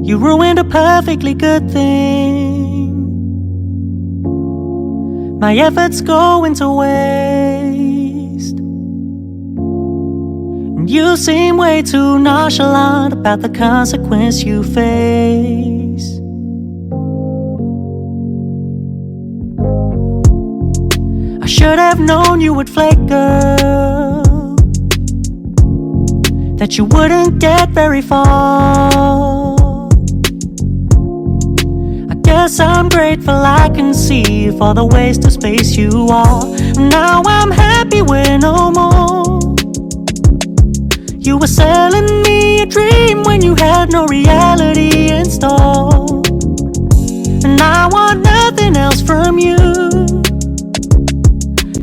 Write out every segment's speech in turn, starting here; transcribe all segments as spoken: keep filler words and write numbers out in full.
You ruined a perfectly good thing. My efforts going to waste. And you seem way too nonchalant about the consequence you face. I should have known you would flake, girl, that you wouldn't get very far. I guess I'm grateful I can see for the waste of space you are. Now I'm happy we're no more. You were selling me a dream when you had no reality in store. And I want nothing else from you.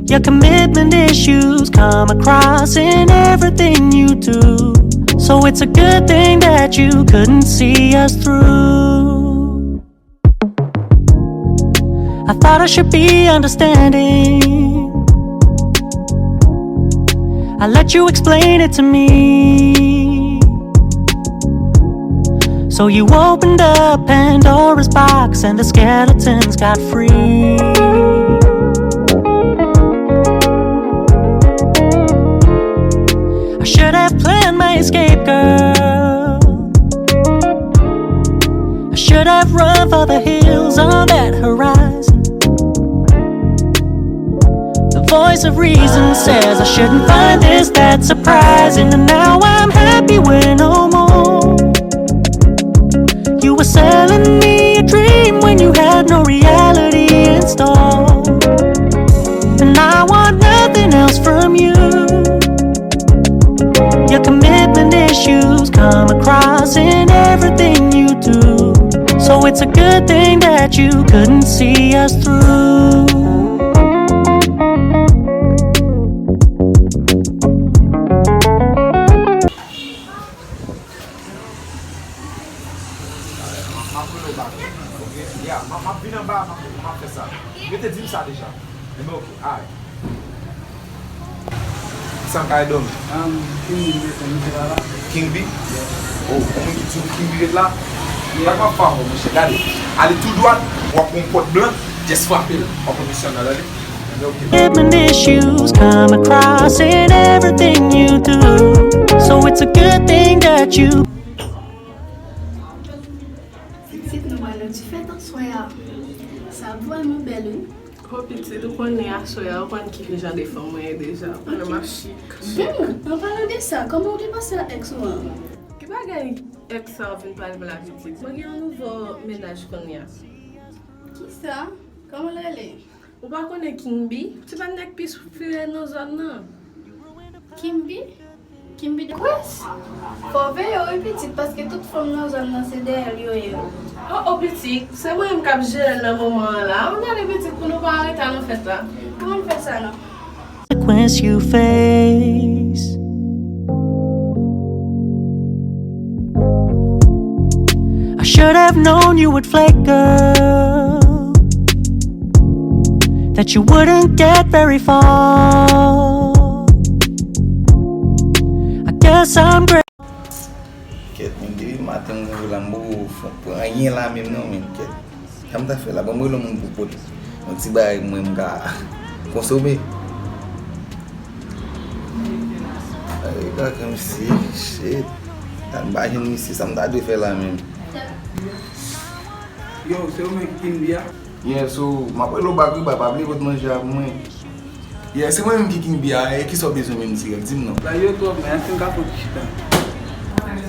Your commitment issues come across in everything you do. So it's a good thing that you couldn't see us through. I thought I should be understanding. I let you explain it to me. So you opened up Pandora's box and the skeletons got free. I should have planned my escape, girl. I should have run for the hills on that horizon. The voice of reason says I shouldn't find this that surprising. And now I'm happy we're no more. You were selling me a dream when you had no reality in store. And I want nothing else from you. Your commitment issues come across in everything you do. So it's a good thing that you couldn't see us through. M ap rele w bak. Ok? Ya, m ap, m ap vin anba, m ap, m ap fè sa. Yo te di m sa deja. Enben, ok, alright. Sa kay dòmi? Um, King B, mesye, misye pa la. King B? Oh, yon moun ki di w King B ret la? Sa k ap fè w, monchè, gade. Ale tou dwat, w ap wè yon pòt blan, just frape l. W ap wè misye anndan, tande. Enben, ok. Commitment issues come across in everything you do. So it's a good thing that you Pitit, nou pral nan difèt aswè a. Sa vrèman bèl, wi. Ho, pitit, ou konnen aswè a, ou konn ki jan de fanm mwen ye deja. Ou konnen m ap chik, chik. Hmm, an palan de sa, kòman w te pase ak èks ou an? Ki bagay èks sa w vin pale m la, pitit? Mwen gen yon nouvo mennaj kounye a. Kisa? Kòman l rele? Ou pa konnen King B? Ti pa nèg pi souflire nan zòn nan. King B? King B de Quest? Fò w veye w wi pitit, paske tout fanm nan zòn nan se dèyè l yo ye. Oh, oh, pitit, se mwen menm k ap jere l nan moman an la. Ann ale pitit pou nou pa an reta nan fèt la. Ann fè sa non. Consequence you face. I should have known you would flake, girl, that you wouldn't get very far. I guess I'm great. Kèt, men depi maten m rive la, m poko fon pran anyen la menm non, men kèt. Sa m ta fè la, ban m rele yon moun pou pote yon ti bagay pou mwen m ka konsome. Ay, gade misye, shit. Sa m pa jwenn misye, sa m ta dwe fè la menm. Yo, se ou menm ki King B a? Yeah, so, m ap rele w bak wi, bòy, pa bliye pote manje a pou mwen. Yeah, se mwen menm ki King B a, e kisa w bezwen menm dirèk, di m non. Bagay yo twòp, men èske m ka fè yon ti chita?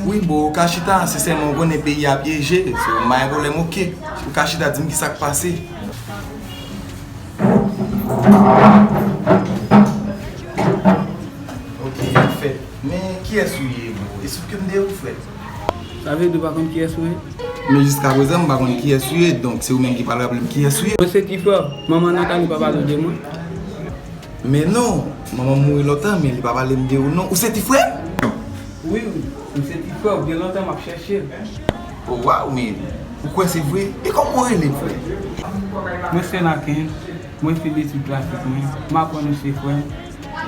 Wi, bro, ou ka chita, sensèman, ou konnen peyi a pyeje, so, m pa gen pwoblèm, ok. Ou ka chita, di m kisa k pase. Ok, fèt. Men kiyès ou ye, bro? Esplike m de ou, frè. Sa vle di ou pa konn kiyès mwen ye? Men jiskaprezan, m pa konn kiyès ou ye, donk se ou menm ki pral raple m kiyès ou ye. Mwen se ti frè w. Manman Nathalie pa pale w de mwen? Men non, manman m mouri lontan, men li pa pale m de ou non. Ou se ti frè m? Wi, wi. M se ti frè w. Gen lontan m ap chèche l. Oh, waw, men ou kwè se vre? E kòman w rele, frè? Mwen se Naken. Mwen fin etid klasik mwen. M aprann ou se frè m.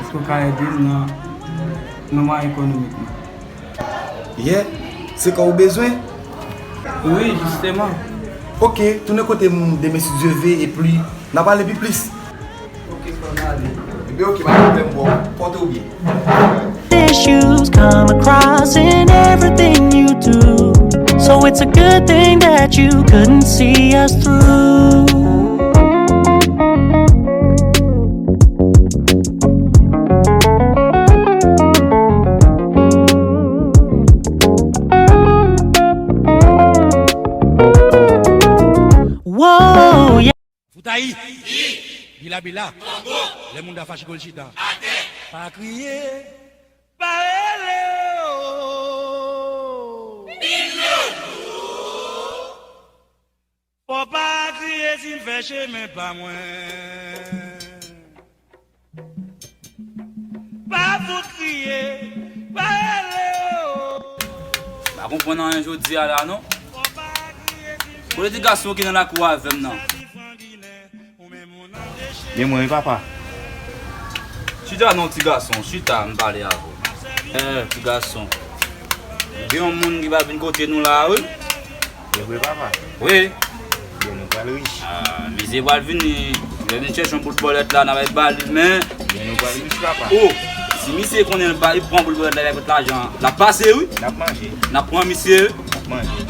Èske w ka ede m nan, nan mwayen ekonomik mwen? Yeah, se kòb ou bezwen? Wi, jisteman. Ok, tounen kote m demen si Dye ve, epi n a pale pi plis. Ok, frè m, ale. Ebyen, ok, pa gen pwoblèm, bro. Pòte w byen. Issues come across in everything you do. So it's a good thing that you couldn't see us through. Whoa, yeah. Fout Ayiti! Bila bila! Lè moun ta fache kou l chita. Pa kriye, pa rele o. Fò pa kriye si m fè chemen pa mwen. Pa fout kriye, pa rele o. Pa konprann anyen jodi a la non. Kote ti gason ki nan lakou avè m nan? Men mwen wi papa. Chita non ti gason, chita m pale avè w. Eh, ti gason. Gen yon moun ki va vin kote nou la wi. E vre papa? Wi. Bon, nou pral rich. Ah, mizye pral vini. Lè vin chèche yon bout bòlèt la, n a bay ba li, men. Men nou pral rich papa. Oh, si misye konnen l ba, li pran bout bòlèt la, li bay tout lajan. L ap pase wi. N ap manje. N ap pran misye. N ap manje.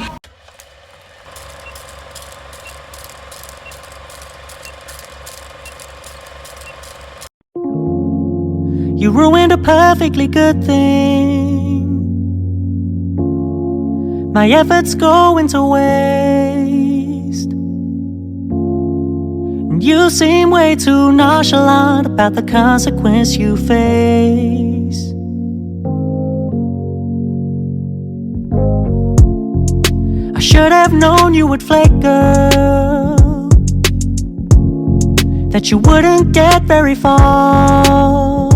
You ruined a perfectly good thing. My efforts going to waste. And you seem way too nonchalant about the consequence you face. I should have known you would flake, girl, that you wouldn't get very far.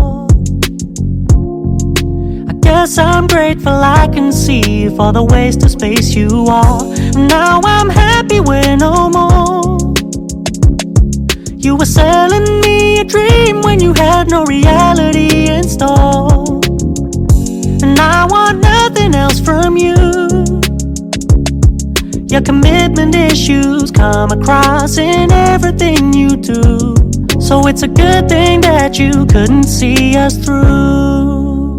I guess I'm grateful I can see for the waste of space you are. Now I'm happy we're no more. You were selling me a dream when you had no reality in store. And I want nothing else from you. Your commitment issues come across in everything you do. So it's a good thing that you couldn't see us through.